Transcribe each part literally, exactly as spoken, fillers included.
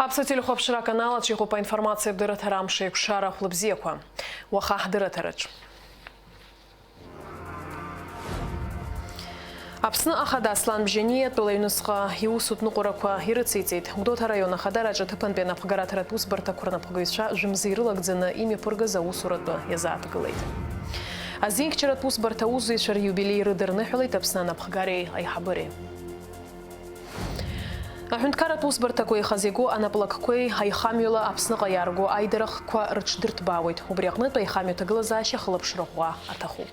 Аԥсуа телехәаԥшра аканал аҿы иҟоуп аинформациатә дырраҭара Амш еиқәшара хәлыбзиақәа. Уаха ҳдырраҭараҿ. Аԥсны Ахада Аслан Бжьаниа атәыла аҩныҵҟа иусутә ныҟәарақәа ирыциҵеит. Гәдоуҭа араион Ахадараҿы аҭыԥантәи анапхгараҭаратә усбарҭақәа рнапхгаҩцәа жәымз ирылагӡаны имҩаԥыргаз аусуратәы иазааҭгылеит. Азинхьчаратә усбарҭа аусзуҩцәа риубилеи рыдырныҳәалеит Аԥсны анапхгареи аиҳабыреи. Аҳәынҭқарратә усбарҭақәа еихазыго анаплакқәеи аихамҩала Аԥсныҟа иаарго аидарахқәа рыҽдырҭбаауеит. Убри аҟнытә аихамҩа ҭагылазаашьа ахылаԥшра ӷәӷәа аҭахуп.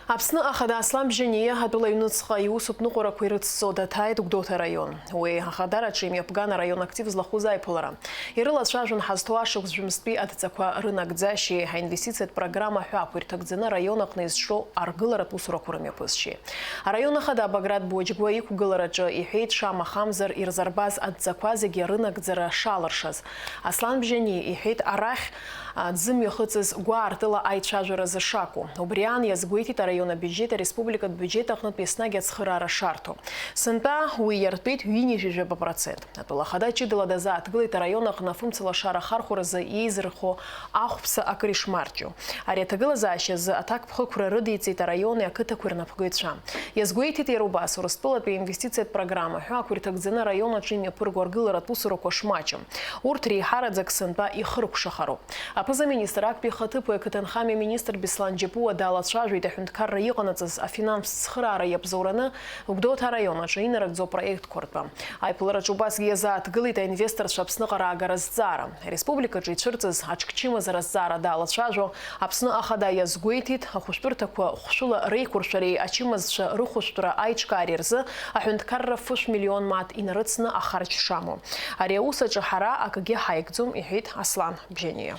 Аԥсны Ахада Аслан Бжьаниа атәыла аҩныҵҟа иусутә ныҟәарақәа ирыцҵо даҭааит Гәдоуҭа араион. Уи Ахадараҿы имҩаԥган араион актив злахәыз аиԥылара. Ирылацәажәон ҳазҭоу ашықәс жәымзтәи адҵақәа рынагӡашьеи аинвестициатә программа ҳәа ақәирҭагӡаны араион аҟны изҿу аргыларатә усурақәа рымҩаԥысшьеи. Араион Ахада Баграт Буаџьгәа иқәгылараҿы иҳәеит, шамахамзар ирзарбаз адҵақәа зегьы рынагӡара шалыршаз. Аслан Бжьаниа иҳәеит, арахь, а, дзымҩахыҵыз гәаартыла аицәажәаразы шакәу. Убри аан иазгәеиҭеит араион абиуџьеҭ ареспубликатә биуџьеҭ аҟнытә еснагь ацхыраара шарҭо. Сынтәа уи иартәеит ҩынҩажәи жәаба процент. Атәыла ахада ҷыдала дазааҭгылеит араион аҟны афымцала ашара ахархәаразы иеизырхо ахәԥса акыр ишмарџьу. Ари аҭагылазаашьа азы аҭакԥхықәра рыдиҵеит араиони ақыҭақәеи рнапхгаҩцәа. Иазгәеиҭеит иара убас Урыстәылатәи аинвестициатә программа ҳәа ақәирҭагӡаны араион аҿы имҩаԥырго аргыларатә усурақәа шмаҷым. Урҭ реиҳараӡак сынтәа ихыркәшахароуп. Аԥыза-министр актәи ихаҭыԥуаҩ ақыҭанхамҩа аминистр Беслан Џьапуа далацәажәеит аҳәынҭқарра иҟанаҵаз афинанстә цхыраара иабзоураны Гәдоуҭа араион аҿы инарыгӡо апроектқәа ртәы. Аиԥылараҿы убасгьы иазааҭгылеит аинвесторцәа Аԥсныҟа раагара азҵаара. Ареспубликаҿы ицәырҵыз аҽкчымазара азҵаара далацәажәо Аԥсны Ахада иазгәеиҭеит, ахәышәтәырҭақәа хәшәыла реиқәыршәареи ачымазцәа рыхәышәтәра аиҿкаареи рзы аҳәынҭқарра фышә миллион мааҭ инарыцны ахарџь шамоу. Ари аус аҿы ҳара акгьы ҳаигӡом, иҳәеит Аслан Бжьаниа.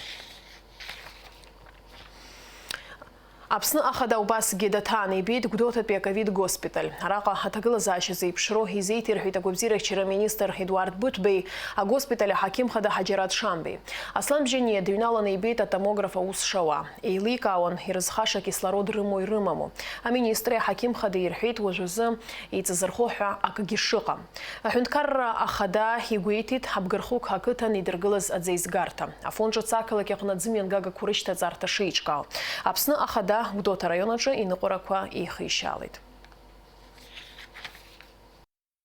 Аԥсны Ахада убасгьы даҭаан ибеит Гәдоуҭатәи аковид госпиталь. Араҟа аҭагылазаашьа зеиԥшроу изеиҭирҳәеит агәабзиарахьчара аминистр Едуард Быҭәбеи, агоспиталь аҳақьым хада Ҳаџьараҭ Шамбеи. Аслан Бжьаниа дыҩналаны ибеит атомограф аус шауа. Еиликаауан, ирызхаша акислород рымоу ирымаму. Аминистри аҳақьым хада ирҳәеит уажәазы еиҵазырхо ҳәа акгьы шыҟам. Аҳәынҭқарра ахада игәеиҭеит, Абгырхықә ақыҭан идыргылаз аӡеизгарҭа. Афон ҿыц ақалақь аҟны аӡымҩангагақәа рышьҭаҵарҭа шеиҿкаау. Аԥсны Ахада Гәдоуҭа араион аҿы иныҟәарақәа еихишьаалеит.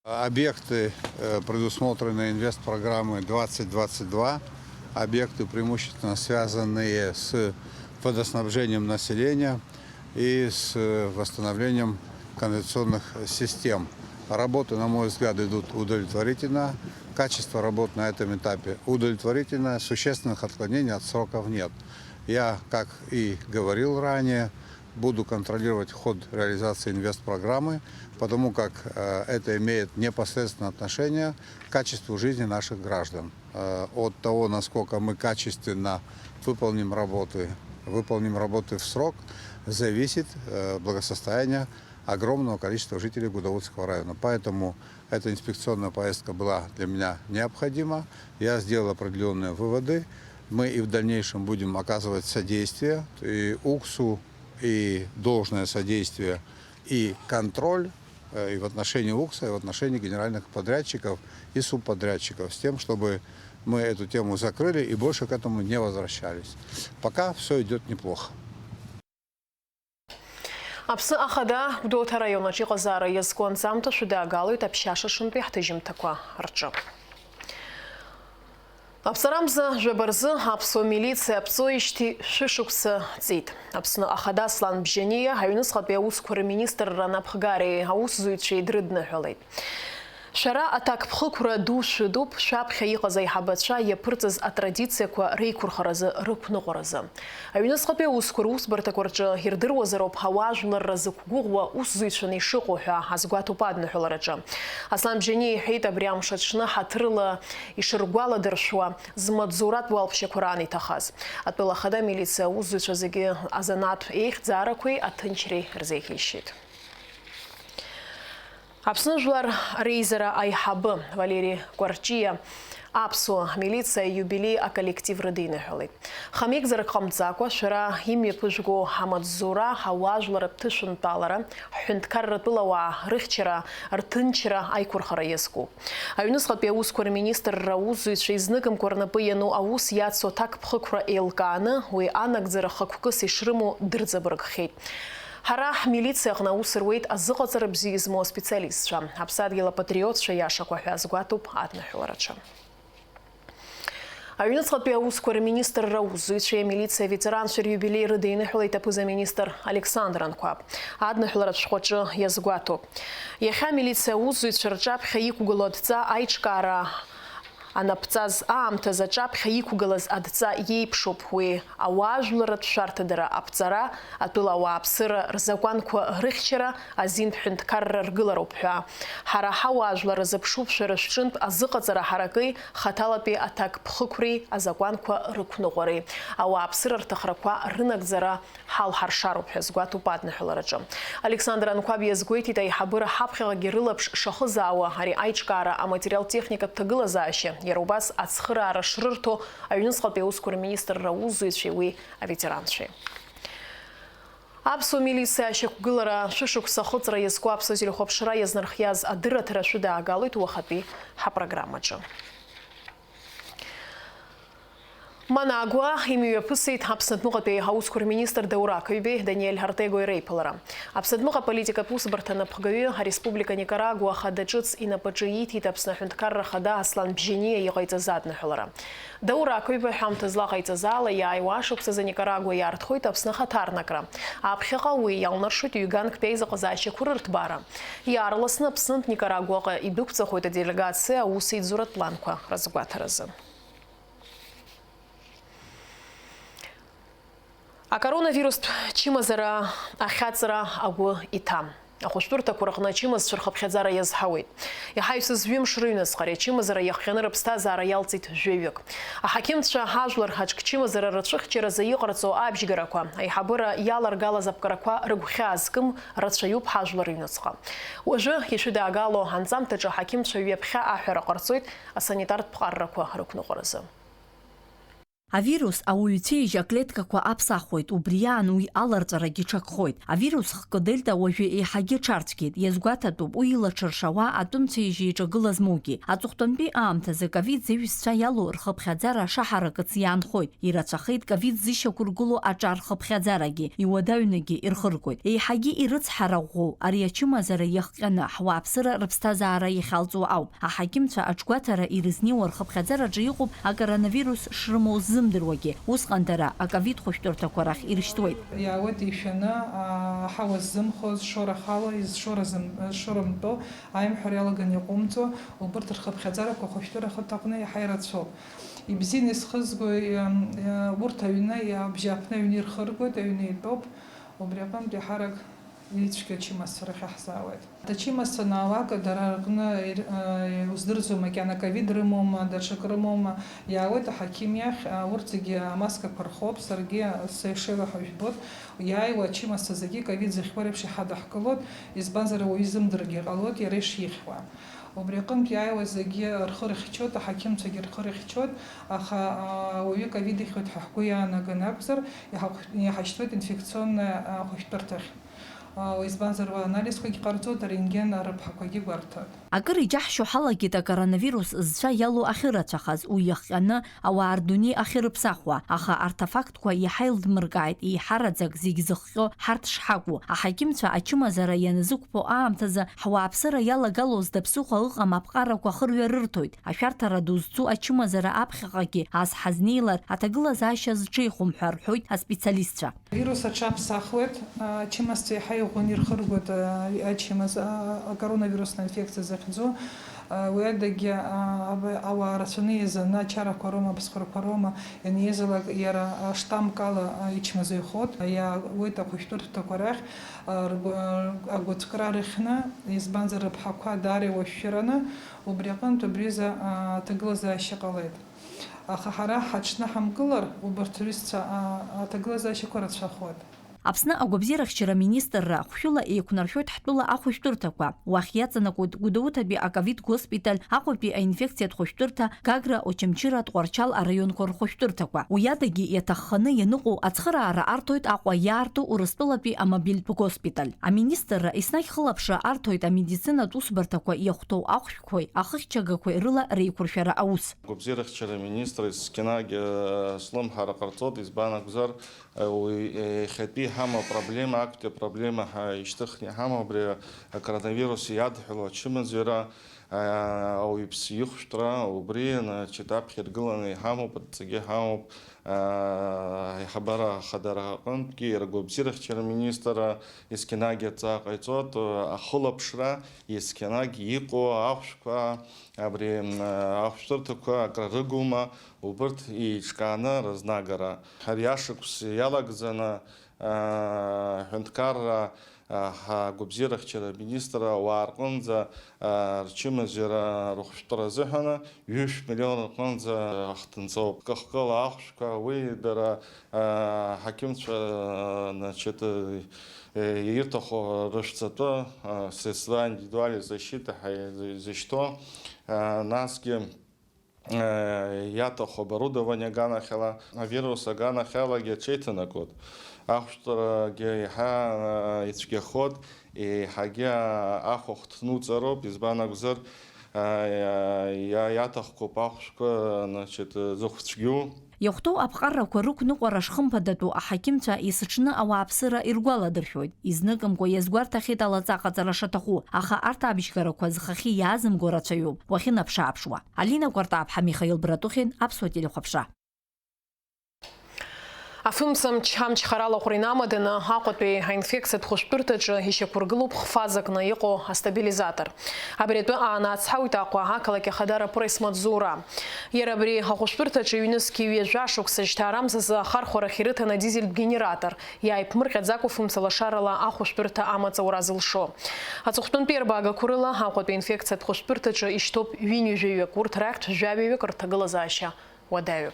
Объекты, э, предусмотренные инвестпрограммы двадцать двадцать два, объекты, преимущественно связанные с водоснабжением населения и с, э, восстановлением канализационных систем. Работы, на мой взгляд, идут удовлетворительно. Качество работ на этом этапе удовлетворительное. Существенных отклонений от сроков нет. Я, как и говорил ранее, буду контролировать ход реализации инвестпрограммы, потому как, э, это имеет непосредственное отношение к качеству жизни наших граждан. Э, от того, насколько мы качественно выполним работы, выполним работы в срок, зависит, э, благосостояние огромного количества жителей Гудоводского района. Поэтому эта инспекционная поездка была для меня необходима. Я сделал определённые выводы. Мы и в дальнейшем будем оказывать содействие и УКСу, и должное содействие, и контроль, э, и в отношении УКСа, и в отношении генеральных подрядчиков и субподрядчиков, с тем, чтобы мы эту тему закрыли и больше к этому не возвращались. Пока всё идёт неплохо. Аԥсны Ахада Гәдоуҭа араион аҿы иҟазаара иазку анҵамҭа шәыдаагалоит аԥшьаша шынтәи ҳҭыжьымҭақәа рҿы. Аԥҵарамза жәаба рзы аԥсуа милициа аԥҵоижьҭеи шәышықәса ҵит. Аԥсны Ахада Аслан Бжьаниа аҩныҵҟатәи аусқәа рминистрра анапхгареи аусзуҩцәеи дрыдныҳәалеит. Шәара аҭакԥхықәра ду шәыдуп, шәаԥхьа иҟаз аиҳабацәа иаԥырҵаз атрадициақәа реиқәырхаразы, рықәныҟәаразы. Аҩныҵҟатәи аусқәа русбарҭақәа рҿы ирдыруазароуп ауаажәларра зықәгәыӷуа усзуҩцәаны ишыҟоу ҳәа азгәаҭоуп адныҳәалараҿы. Аслан Бжьаниа иҳәеит, абри амш аҽны ҳаҭырла ишыргәаладыршәуа змаҵзуратә уалԥшьақәа раан иҭахаз. Атәыла ахада амилициа аусзуҩцәа зегьы азанааҭтә еихьӡарақәеи аҭынчреи рзеиӷьеишьеит. Аԥсны Жәлар реизара аиҳабы Валери Кәарҷиа аԥсуа милициа аиубилеи аколлектив рыдиныҳәалеит. Хамеигӡарак ҟамҵакәа, шәара имҩаԥыжәго амаҵзура, ауаажәларратә ҭышәынтәалара, ҳҳәынҭқарратә уаа рыхьчара, рҭынчра аиқәырхара иазкуп. Аҩныҵҟатәи аусқәа рминистрра аусзуҩцәа изныкымкәа рнапы иану аус иацу аҭакԥхықәра еилкааны, уи анагӡара хықәкыс ишрымоу дырҵабыргхеит. Ҳара ҳмилициа аҟны аус руеит азыҟаҵара бзиа измоу аспециалистцәа, аԥсадгьыл апатриотцәа иашақәа ҳәа азгәаҭоуп адныҳәалараҿы. Аҩныҵҟатәи аусқәа рминистрра аусзуҩцәеи амилициа аветеранцәа риубилеи рыдиныҳәалеит аԥыза-министр Александр Анқәаб. Адныҳәаларатә шәҟәаҿы иазгәаҭоуп. Иахьа амилициа аусзуҩцәа рҿаԥхьа иқәгылоу адҵа аиҿкаара анаԥҵаз аамҭазы аҿаԥхьа иқәгылаз адҵа иеиԥшуп уи, ауаажәларратә шәарҭадара аԥҵара, атәыла ауааԥсыра рзакәанқәа рыхьчара, азинтә ҳәынҭқарра ргылароуп ҳәа. Ҳара ҳауаажәлар рзыԥшуп шәара шәҿынтә азыҟаҵара ҳараки, хаҭалатәи аҭакԥхықәреи, азакәанқәа рықәныҟәареи, ауааԥсыра рҭахрақәа рынагӡара ҳалҳаршароуп ҳәа азгәаҭоуп адныҳәалараҿы. Александр Анқәаб иазгәеиҭеит, аиҳабыра ҳаԥхьаҟагьы рылаԥш шахызаауа ари аиҿкаара аматериал-техникатә ҭагылазаашьа, иара убас ацхыраара шрырҭо аҩныҵҟатәи аусқәа рминистрра аусзуҩцәеи уи аветеранцәеи. Аԥсуа милициа ашьақәгылара шәышықәса ахыҵра иазку аԥсуа телехәаԥшра иазнархиаз адырраҭара шәыдаагалоит уахатәи ҳапрограммаҿы. Манагуа имҩаԥысит Аԥсны адәныҟатәи аусқәа рминистр Даур Ақыҩбеи Даниель Артегои реиԥылара. Аԥсны адәныҟа политикатә усбарҭа анапхгаҩы ареспублика Никарагуа ахада ҿыц инапаҿы ииҭеит Аԥсны аҳәынҭқарра ахада Аслан Бжьаниа иҟаиҵаз адныҳәалара. Даур Ақыҩба ҳәамҭа злаҟаиҵаз ала, иааиуа ашықәсазы Никарагуа иаартхоит Аԥсны ахаҭарнакра. Аԥхьаҟа уи иалнаршоит ҩганктәи аизыҟазаашьақәа рырҭбаара. Иаарласны Аԥснынтә Никарагуаҟа идәықәҵахоит аделегациа аусеицуратә планқәа рызгәаҭаразы. Акоронавирустә чымазара ахьаҵра агәы иҭам. Ахәышәтәырҭақәа рҟны ачымазцәа рхыԥхьаӡара иазҳауеит. Иаҳа ҩсызҩымш рыҩнуҵҟа ари ачымазара иахҟьаны рыԥсҭазаара иалҵит жәаҩык. Аҳақьымцәа ҳажәлар аҿкчымазара рацәыхьчаразы иҟарҵо абжьгарақәа, аиҳабыра иаларгалаз аԥҟарақәа рыгәхьаа зкым рацәаҩуп ҳажәлар рыҩнуҵҟа. Уажәы ишәыдаагало анҵамҭаҿы аҳақьымцәа ҩаԥхьа аҳәара ҟарҵоит асанитартә ԥҟаррақәа рықәныҟәаразы. Авирус ауаҩы ицәеижь аклеткақәа аԥсахуеит, убри аан уи аларҵәарагьы ҽакхоит. Авирус хкы дельта уажәы еиҳагьы ҽарцәгьеит, иазгәаҭатәуп уи илаҽыршауа атәым цәеижь еиҿагылаз моугьы. Аҵыхәтәантәи аамҭазы ковид зеижәсцәа иалоу рхыԥхьаӡара шаҳаракыц иаанхоит. Ирацәахеит ковид зышьақәыргылоу аҿар рхыԥхьаӡарагьы, иуадаҩныгьы ирхыргоит. Еиҳагьы ирыцҳара ӷәӷәоу ари ачымазара иахҟьаны ҳуааԥсыра рыԥсҭазаара иахьалҵуа ауп. Аҳақьымцәа аҿгәаҭара ирызнеиуа рхыԥхьаӡараҿы иҟоуп акоронавирус шрымоу ззымдыруагьы, усҟан дара аковид хәышәтәырҭақәа рахь ирышьҭуеит. Иаауеит ишәаны, аа, аҳауа ззымхоз, шорахала изшора зым-, шора мтәоу, аимҳәара иалаган иҟоумҵо, убырҭ рхыԥхьаӡарақәа ахәышәтәыра ахаҭаҟны иаҳа ирацәоуп. Ибзианы исхызго, иам, иа-, урҭ аҩны, иа-, абжьааԥны аҩны ирхыргоит, аҩны итәоуп, убри аҟынтә иаҳарак ицәгьа ачымазцәа рахь иаҳзаауеит. Ачымазцәа анаалага, дара рҟны ир-, а, уздырӡом, макьана ковид рымоума, даҽак рымоума, иаауеит аҳақьым иахь, а, урҭ зегьы амаскақәа рхоуп, саргьы сеишеилаҳәа жәбоит, иааиуа ачымазцәа зегьы ковид зыхьуа реиԥш иҳадаҳкылоит, избанзар, ауаҩы изымдыргьы ҟалоит иара ишихьуа. Убри аҟынтә иааиуа зегьы рхы рыхьчоит, аҳақьымцәагьы рхы рыхьчоит, аха, а, ауаҩы ковид ихьуеит ҳәа ҳгәы иаанаган акәзар, иҳахә-, иҳашьҭуеит инфекционная, а, хәышәтәырҭахь. А, избанзар, уа анализқәагь ҟарҵоит, арентген арыԥҳақәагьы гәарҭоит. Акыр иџьаҳшьо ҳалагеит акоронавирус зцәа иалоу ахьырацәахаз, уи иахҟьаны ауаа рдунеи ахьырыԥсахуа, аха арҭ афактқәа иаҳа илдмыркааит еиҳараӡак зегь зыхҟьо ҳарҭ шҳакәу. Аҳақьымцәа ачымазара ианазықәԥо аамҭазы ҳуааԥсыра иалагалоу зда ԥсыхәа ыҟам аԥҟарақәа хырҩа рырҭоит. Ашәарҭара ду зцу ачымазара аԥхьаҟагьы ас ҳазнеилар, аҭагылазаашьа зҽеихәом ҳәа рҳәоит аспециалистцәа. Авирус аҽаԥсахуеит, ачымазцәа еиҳа иӷәӷәаны ирхыргоит, а, ачымаз, а, акоронавирусная инфекциа захьӡу. А, уи адагьы, а, аб-, ауаа рацәаны еизаны, ачарақәа роума, абысҭқәарқәа роума, ианеизалак, иара, а, штаммк ала, а, ичмазаҩхоит. Иаауеит ахәышәтәырҭақәа рахь, а, ргәы-, а, агәыҭкра рыхьны, избанзар, рыԥҳақәа даара иуашәшәыраны, убри аҟынтә абри азы, а, аҭагылазаашьа ҟалеит. Аха ҳара ҳаҽны ҳамкылар, убарҭ рҩызцәа, а, аҭагылазаашьақәа рацәахоит. Аԥсны агәабзиарахьчара министрра хәшәыла еиқәнаршәоит ҳтәыла ахәышәтәырҭақәа. Уахь иаҵанакуеит Гәдоуҭатәи аковид госпиталь, Аҟәатәи аинфекциатә хәышәтәырҭа, Гагра, Очамчыра, Тҟәарчал араионқәа рхәышәтәырҭақәа. Уи адагьы иаҭахханы ианыҟоу ацхыраара арҭоит Аҟәа иаарту Урыстәылатәи амобильтә госпиталь. Аминистрра еснагь хылаԥшра арҭоит амедицинатә усбарҭақәа иахәҭоу ахәшәқәеи ахыхьчагақәеи рыла реиқәыршәара аус. Агәабзиарахьчара аминистр есқьынагь, э, слымҳара ҟарҵоит, избан акәзар, э, уи, э, иахьатәи иҳамоу апроблема, актәи апроблема ҳа-, ишьҭыхны иҳамоу абри акоронавирус иадҳәалоу ачымазаҩра, э, ауаҩԥсы ихәшәтәра, убри, значит, аԥхьа иргыланы иҳамоуп, адҵагьы ҳамоуп, э, аиҳабыра ахадара аҟынтәгьы иара агәабзиарахьчара аминистрра есқьынагь адҵа ҟаиҵоит, э, ахылаԥшра есқьынагь иҟоу ахәшәқәа, абри, м, ахәшәтәырҭақәа акры рыгума, убырҭ еиҿкааны рызнагара. Ари ашықәс иалагӡаны, а, аҳәынҭқарра, а, ҳагәабзиарахьчара аминистр ауаа рҟынӡа, а, рчымазаҩра рыхәшәтәра азыҳәан ҩышә миллион рҟынӡа ҳҭынҵоуп. Кахкыла ахәшәқәа, уи дара, а, ҳақьымцәа, а, значит, э, ирҭаху рышәҵатәы, а, средства индивидуальной защиты ҳәа изышьҭоу, а, насгьы, э, иаҭаху оборудование аганахьала, авирус аганахьалагьы аҽеиҭанакуеит. Ахәшәтәрагьы еиҳа, а, ицәгьахоит, еиҳагьы, а, ахәахә ҭнуҵароуп, избан акәзар, а, иа-, иа-, иаҭахқәоуп ахәшәқәа, значит, зыхәцәгьоу. Иахәҭоу аԥҟарақәа рықәныҟәара шхымԥадатәу аҳақьымцәа есыҽны ауааԥсыра иргәаладыршәоит. Изныкымкәа иазгәарҭахьеит алаҵа ҟаҵара шаҭаху, аха арҭ абжьгарақәа зхахьы иаазымго рацәаҩуп, уахьынаԥшааԥшуа. Алина Кәартаԥҳа, Михаил Братухин, Аԥсуа телехәаԥшра. Афымцамч амчхара алаҟәра инамаданы Аҟәатәи аинфекциатә хәышәтәырҭаҿы ишьақәыргылоуп хфазакны иҟоу астабилизатор. Абри атәы аанацҳауеит Аҟәа ақалақь ахадара пресс-маҵзура. Иара абри ахәышәтәырҭаҿы ҩнызқь ҩажәа шықәса жьҭаарамзазы ахархәарахь ирыҭан адизельтә генератор, иааиԥмырҟьаӡакәа фымца лашарала ахәышәтәырҭа амаҵ аура зылшо. Аҵыхәтәантәи арбагақәа рыла Аҟәатәи аинфекциатә хәышәтәырҭаҿы ишьҭоуп ҩынҩажәаҩык, урҭ рахьтә жәаҩаҩык рҭагылазаашьа уадаҩуп.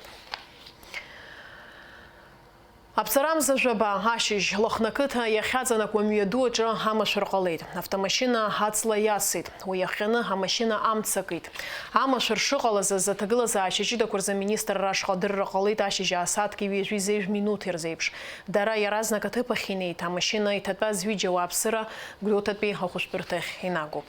Аԥҵарамза жәаба ашьыжь, Лыхны ақыҭа иахьаҵанакуа мҩаду аҿы амашәыр ҟалеит. Автомашьына аҵла иасит. Уи иахҟьаны амашьына амца акит. Амашәыр шыҟалаз азы аҭагылазаашьа ҷыдақәа рзы аминистрра ашҟа адырра ҟалеит ашьыжь аасааҭки ҩажәи зеижә минуҭи рзеиԥш. Дара иаразнак аҭыԥ ахь инеит, амашьына иҭатәаз ҩыџьа ауааԥсыра Гәдоуҭатәи ахәышәтәырҭахь инагоуп.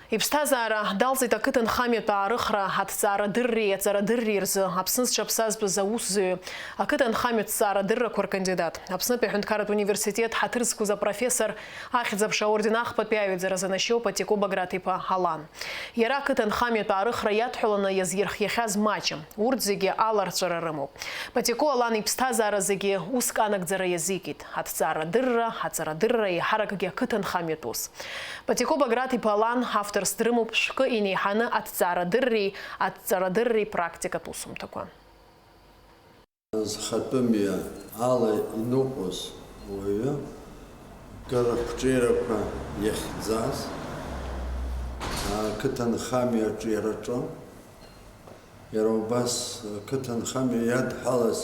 Иԥсҭазаара далҵит ақыҭанхамҩатә аарыхра, аҭҵаарадырреи аҵарадырреи рзы Аԥсны зҽаԥсазтәыз аусзуҩы, ақыҭанхамҩатә ҭҵаарадыррақәа ркандидат, Аԥснытәи аҳәынҭқарратә университет ҳаҭыр зқәыз апрофессор, Ахьӡ-аԥша аорден ахԥатәи аҩаӡара занашьоу Патико Баграт-иԥа Алан. Иара ақыҭанхамҩатә аарыхра иадҳәаланы иазирхиахьаз маҷым, урҭ зегьы аларҵәара рымоуп. Патико Алан иԥсҭазаара зегьы уск анагӡара иазикит, аҭҵаарадырра, аҵарадырра, еиҳаракгьы ақыҭанхамҩатә ус. Патико Баграт-иԥа Алан авторс дрымоуп шәкы инеиҳаны аҭҵаарадырреи аҭҵаарадырреи практикатә усумҭақәа. Зхатәы мҩа ала иныҟәоз уаҩы, кыр ақәҿиарақәа иахьӡаз, ақыҭанхамҩа аҿиараҿы, иара убас ақыҭанхамҩа иадҳәалаз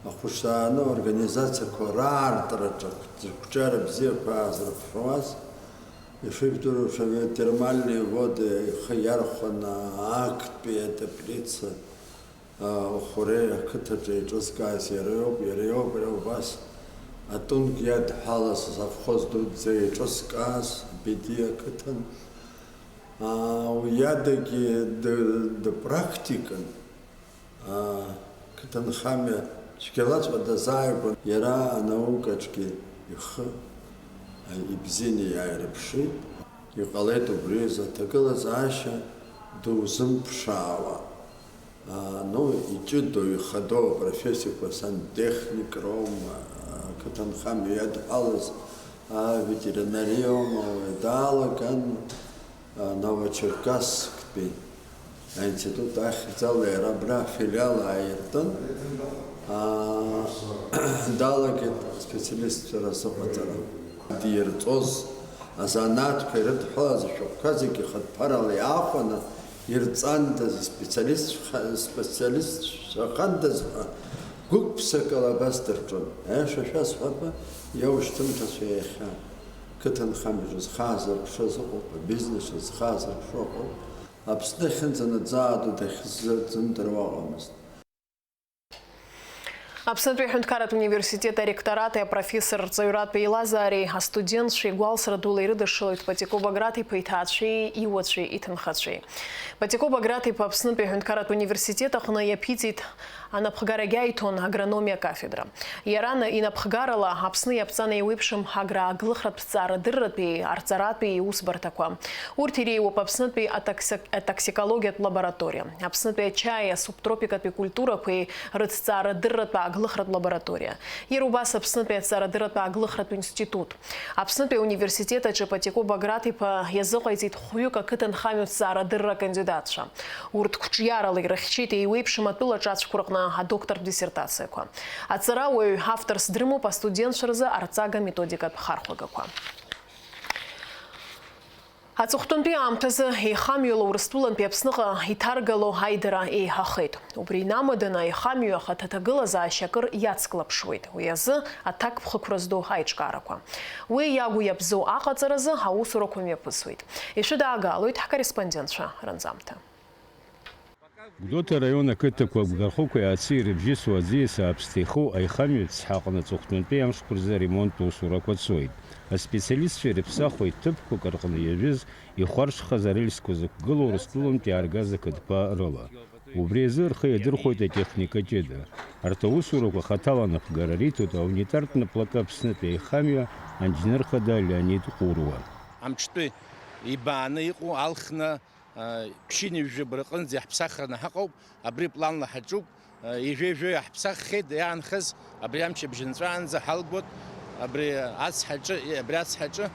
ахәышҭааны организациақәа раартраҿы ақәҿиара бзиақәа аазырԥшуаз, ишыжәдыруа, Термальные воды ихы иархәаны, актәи атеплица, Хореи ақыҭаҿы еиҿызкааз иара иоуп, иара иоуп, иара убас атунк иадҳәалаз асовхоз дуӡӡа еиҿызкааз, Бедиа ақыҭан. Уи адагьы д-, дпрактикан, ақыҭанхамҩа цәгьалаҵәҟьа дазааигәан, иара анаукаҿгьы ихы ибзианы иааирԥшит. Иҟалеит убри азы аҭагылазаашьа дузымԥшаауа. А, ну, иҷыдоу, ихадоу апрофессиақәа сантехник роума, ақыҭанхамҩа иадҳәалаз, а, ветеринариоума, уи далаган, а, Новочеркассктәи аинститут ахьӡала иара абра афилиал ааиртын, а, далагеит специалистцәа разыҟаҵара. Дирҵоз азанааҭқәа ирыдҳәалаз ашәҟәқәа зегьы хатәԥарала иаахәаны ирҵандаз, специалистцәа-, специалистцәахандаз ҳәа Гәык-ԥсыкала абас дырҿын. Аиаша шәасҳәап, иоушьҭымҭацәа иахьа. Қыҭанхамҩаҿы зхы аазырԥшыз ыҟоуп, абизнес аҿы зхы аазырԥшу ыҟоуп. Аԥсны ахьынӡанаӡааду дахьзымдыруа ыҟамызт. Аԥснытәи аҳәынҭқарратә университет ареқторати апрофессор рҵаҩратә еилазаареи астудентцәеи гәалсра дула ирыдышшылоит Патико Баграт-иԥа иҭаацәеи иуацәеи иҭынхацәеи. Патико Баграт-иԥа Аԥснытәи аҳәынҭқарратә университет аҟны иаԥиҵеит. Анапхгарагьы аиҭон агрономиа кафедра. Иара ина-, инапхгарала Аԥсны иаԥҵан еиуеиԥшым аграаглыхратә ҭҵаарадырратәи арҵаратәи иусбарҭақәа. Урҭ иреиуоуп Аԥснытәи атоксик-, атоксикологиатә лабораториа, Аԥснытәи ачаи асубтропикатәи культурақәеи рыҭҵаарадырратә ааглыхратә лабораториа. Иара убас Аԥснытәи аҭҵаарадырратә ааглыхратә институт. Аԥснытәи ауниверситет аҿы Патико Баграт-иԥа иазыҟаиҵеит хәҩык ақыҭанхамҩатә ҭҵаарадырра акандидатцәа. Урҭ қәҿиарала ирыхьчеит еиуеиԥшым атәыла ҿацәқәа рҟны адоктортә диссертациақәа. Аҵарауаҩ авторс дрымоуп астудентцәа рзы арҵага методикатә хархәагақәа. Аҵыхәтәантәи аамҭазы еихамҩала Урыстәылантәи Аԥсныҟа иҭаргало аидара еиҳахеит. Убри инамаданы аихамҩа ахаҭа аҭагылазаашьа акыр иацклаԥшуеит, уи азы аҭакԥхықәра зду аиҿкаарақәа. Уи иагу иабзоу аҟаҵаразы аусурақәа мҩаԥысуеит. Ишәыдаагалоит ҳкорреспондентцәа ранҵамҭа. Гәдоуҭа араион ақыҭақәа Гәдырхәықәеи Аци рыбжьысуа аӡиас ааԥсҭа иху аихамҩатә цҳа аҟны аҵыхәтәантәи амшқәа рзы аремонттә усурақәа цоит. Аспециалистцәа ирыԥсахуеит ҭыԥқәак рҟны иажәыз, ихәарҽхаз арельсқәа зықәгылоу Урыстәылантәи иааргаз ақыдқәа рыла. Убри азы рхы иадырхәоит атехника ҷыда. Арҭ аусурақәа хаҭала анапхгара риҭоит аунитартә наплакы Аԥснытәи аихамҩа анџьнырхада Леонид Ҟәыруа. Амҿтәы ибааны иҟоу алхны, а, ԥшьынҩажәа бырҟынӡа иаҳԥсахраны ҳаҟоуп, абри планла ҳаҿуп, а, ижәеижәеи иаҳԥсаххеит, иаанхаз абри амчыбжь нҵәаанӡа ҳалгоит, абри ацҳаҿы, абри ацҳаҿы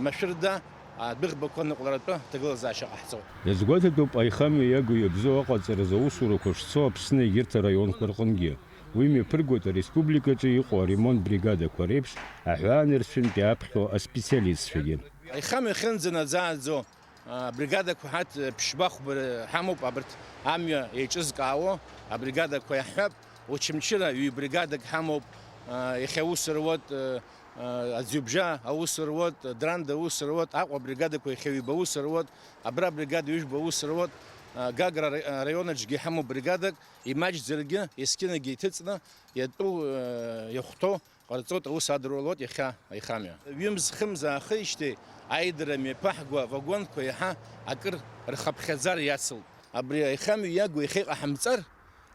машәырда адәыӷбақәа ныҟәларатәы ҭагылазаашьа ҟаҳҵоит. Иазгәаҭатәуп аихамҩа иагу иабзоу аҟаҵаразы аусурақәа шцо Аԥсны егьырҭ араионқәа рҟынгьы. Уи мҩаԥыргоит ареспубликаҿы иҟоу аремонт бригадақәа реиԥш аҳәаанырцәынтәи аԥхьо аспециалистцәагьы. Аихамҩа ахьынӡанаӡааӡо, а, бригадақәа ҳаҭ-, ԥшьба-хәба ҳамоуп, абарҭ амҩа еиҿызкаауа абригадақәа иаҳҳәап, Очамчыра ҩ-бригадак ҳамоуп, а, иахьа аус руеит, а, а, Аӡҩыбжа аус руеит, Дранда аус руеит, Аҟәа бригадақәа иахьа ҩба аус руеит, абра бригада ҩажәба аус руеит, а, Гагра ра-, раион аҿгьы ҳамоуп бригадак, имаҷӡаргьы, есқьынагьы иҭыҵны иатәу, а, иахәҭоу ҟарҵоит, аус адыруалоит иахьа аихамҩа. Ҩымз-хымз аахижьҭеи аидара мҩаԥаҳго авагонқәа иаҳа акыр рхыԥхьаӡара иацлт. Абри аихамҩа иагу иахьа иҟаҳамҵар,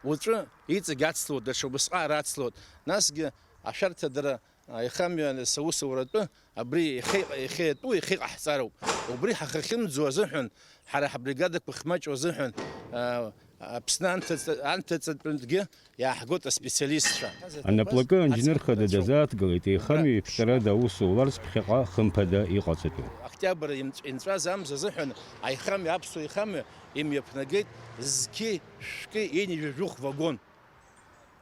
уаҵәы иҵегь ацлоит, даҽа убасҟак ацлоит. Насгьы ашәарҭадара аихамҩа аусуратәы абри иахьа, иахьа иатәу иахьа иҟаҳҵароуп. Убри ҳахьахьымӡо азыҳәан, ҳара ҳбригадақәа хмаҷу азыҳәан, а, Аԥсны анҭыҵ-, анҭыҵтәантәгьы иааҳгоит аспециалистцәа. Анаплакы анџьныр хада дазааҭгылеит, еихамҩа иԥҟьарада аус уларц ԥхьаҟа хымԥада иҟаҵатәуп. Октиабр инҵәаз амза азыҳәан аихамҩа, аԥсуа ихамҩа имҩаԥнагеит зқьи шәкы ҩынҩажәи жәохә вагон.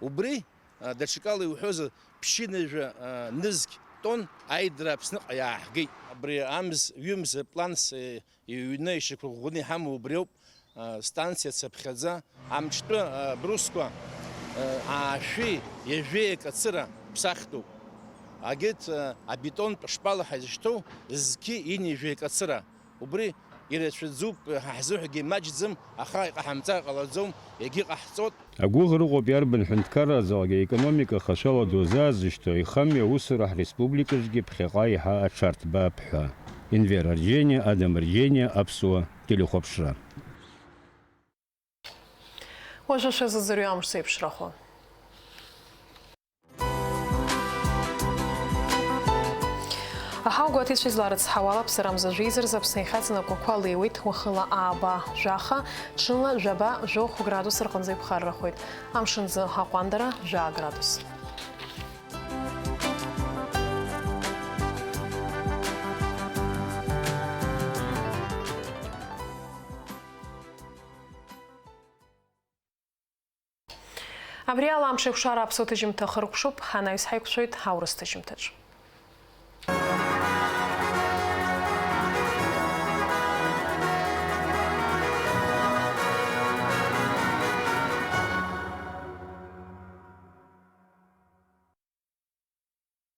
Убри, а, даҽакала иуҳәозар, ԥшьынҩажәа, а, нызқь тонн аидара Аԥсныҟа иааҳгеит. Абри амз, ҩымз планс, э, Иҩны ишьақәырӷәӷәаны иҳамоу убриоуп, а, станциа цаԥхьаӡа, амҿтәы, а, брусқәа, а, аашәи ҩажәеи акацыра ԥсахтәуп. Агьырҭ, а, абетонтә шпала ҳазышьҭоу зқьи ҩынҩажәи акацыра. Убри ирацәаӡоуп, ҳа ҳзыҳәагьы имаҷӡам, аха иҟаҳамҵар ҟалаӡом, егьыҟаҳҵоит. Агәыӷра ыҟоуп иарбан ҳәынҭқарразаалак аекономика хашәала дозаазышьҭуа аихамҩа аусура ҳреспубликаҿгьы ԥхьаҟа еиҳа аҽарҭбаап ҳәа. Енвер Арџьениа, Адам Арџьениа, Аԥсуа телехәаԥшра. Уажәы шәазыӡырҩуа амш зеиԥшрахо. Аҳауагәаҭеицәа изларыцҳауа ала, аԥсарамза жәеиза рзы Аԥсны ихьаҵны ақәақәа леиуеит, уахыла ааба, жәаха, ҽынла жәаба, жәохә градус рҟынӡа иԥхаррахоит. Амшынӡы аҟәандара жәаа градус. Абри ала амш еиқәшара аԥсуа ҭыжьымҭа ахыркәшоуп, анаҩс ҳаиқәшәоит аурыс ҭыжьымҭаҿ.